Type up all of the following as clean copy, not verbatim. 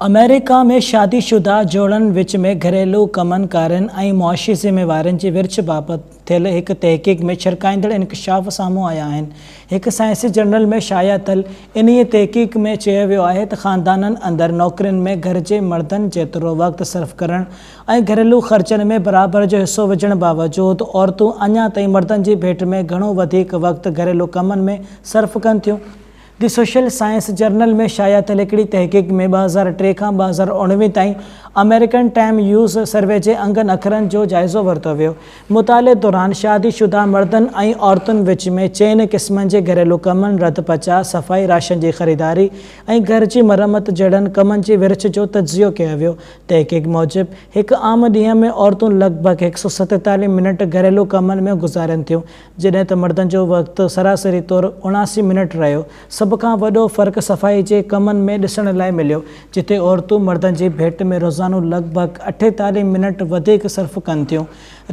آمريڪا ۾ شادي شده جوڙن وچ ۾ گهريلو ڪمن ڪارين ۽ معاشي ذميوارين جي ورڇ بابت ٿيل هڪ تحقيق ۾ ڇرڪائيندڙ انڪشاف سامهون آيا آهن. هڪ سائنسي جرنل ۾ شايع ٿيل انهيء تحقيق ۾ چيو ويو آهي ته خاندانن اندر نوڪرين ۾ گهر جي مردن جيترو وقت صرف ڪرڻ ۽ گهريلو خرچن ۾ برابر جو حصو وجهڻ باوجود عورتون اڃا تائين مردن جي ڀيٽ ۾ گهڻو وڌيڪ وقت گهريلو ڪمن ۾ صرف ڪن ٿيون. The social science journal ۾ شايع ٿيل هڪڙي تحقيق ۾ 2003 کان 2019 تائين آمريڪن ٽائيم يوز سروي جي انگن اکرن جو جائزو ورتو ويو. مطالعي دوران شادي شده مردن ۽ عورتن وچ ۾ چئن قسمن جي گهريلو ڪمن، رڌ پچاء، صفائي، راشن جي خريداري ۽ گهر جي مرمت جهڙن ڪمن جي ورڇ جو تجزيو ڪيو ويو. تحقيق موجب هڪ عام ڏينهن ۾ عورتون لڳ ڀڳ 147 منٽ گهريلو ڪمن ۾ گذارين ٿيون، جڏهن ته مردن جو وقت سراسري طور 79 منٽ رهيو. سڀ کان وڏو فرق صفائي جي ڪمن ۾ ڏسڻ لاء مليو، جتي عورتون مردن جي ڀيٽ ۾ روزانو لڳ ڀڳ 48 منٽ وڌيڪ صرف ڪن ٿيون.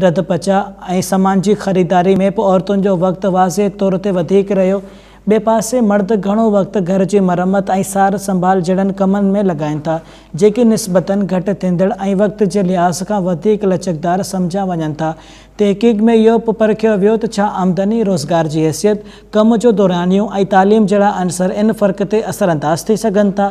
رڌ پچاء ۽ سامان جي خريداري ۾ به عورتن جو وقت واضح طور تي وڌيڪ رهيو. ٻئي پاسي مرد گهڻو وقت گهر جي مرمت ۽ سار سنڀال جهڙن ڪمن ۾ لڳائين ٿا، جيڪي نسبتاً گهٽ ٿيندڙ ۽ وقت جي لحاظ کان وڌيڪ لچڪدار سمجهيا وڃن ٿا. تحقيق ۾ اهو به پرکيو ويو ته ڇا آمدني، روزگار جي حيثيت، ڪم جو دورانيو ۽ تعليم جهڙا عنصر ان فرق تي اثرانداز ٿي سگهن ٿا.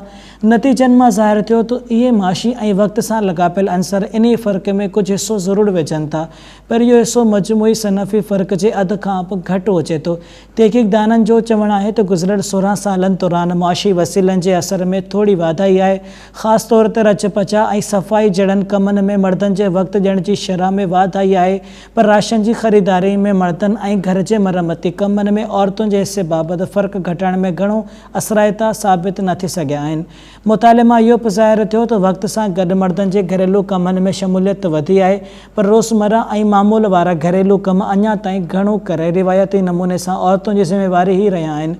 نتيجن مان ظاهر ٿيو ته اهي معاشي ۽ وقت سان لاڳاپيل عنصر انهي فرق ۾ ڪجهه حصو ضرور وجهن ٿا، پر اهو حصو مجموعي صنفي فرق جي اڌ کان به گهٽ هجي ٿو. تحقيقدانن جو چوڻ آهي ته گذريل 16 سالن دوران معاشي وسيلن جي اثر ۾ ٿوري واڌائي آهي، خاص طور تي رچ پچاء ۽ صفائي جهڙن ڪمن ۾ مردن جي وقت ڏيڻ جي شرح ۾ واڌ آئي آهي پر راشن جي خريداري ۾ مردن ۽ گهر جي مرمتي ڪمن ۾ عورتن جي حصي بابت فرق گهٽائڻ ۾ گهڻو اثرائتا ثابت نه ٿي سگهيا آهن. مطالعي مان اهو به ظاهر ٿيو ته وقت سان گڏ مردن جي گهريلو ڪمن ۾ شموليت وڌي آهي پر روزمره ۽ معمول وارا گهريلو ڪم اڃا تائين گهڻو ڪري روايتي نموني سان عورتن جي ذميواري ئي رهيا آهن.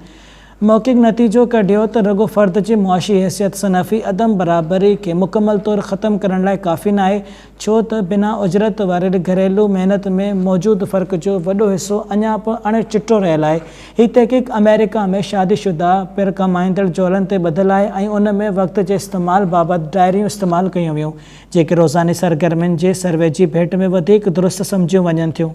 محقق نتيجو ڪڍيو ته رڳو فرد جي معاشي حيثيت صنفي عدم برابري کي مڪمل طور ختم ڪرڻ لاء ڪافي ناهي ڇو ته بنا اجرت واري گهريلو محنت ۾ موجود فرق جو وڏو حصو اڃا به اڻ چٽو رهيل آهي. هي تحقيق آمريڪا ۾ شادي شده پر ڪمائيندڙ جوڙن تي ٻڌل آهي ۽ ان ۾ وقت جي استعمال بابت ڊائريون استعمال ڪيون ويون جيڪي روزاني سرگرمين جي سروي جي ڀيٽ ۾ وڌيڪ درست سمجهيون وڃن ٿيون.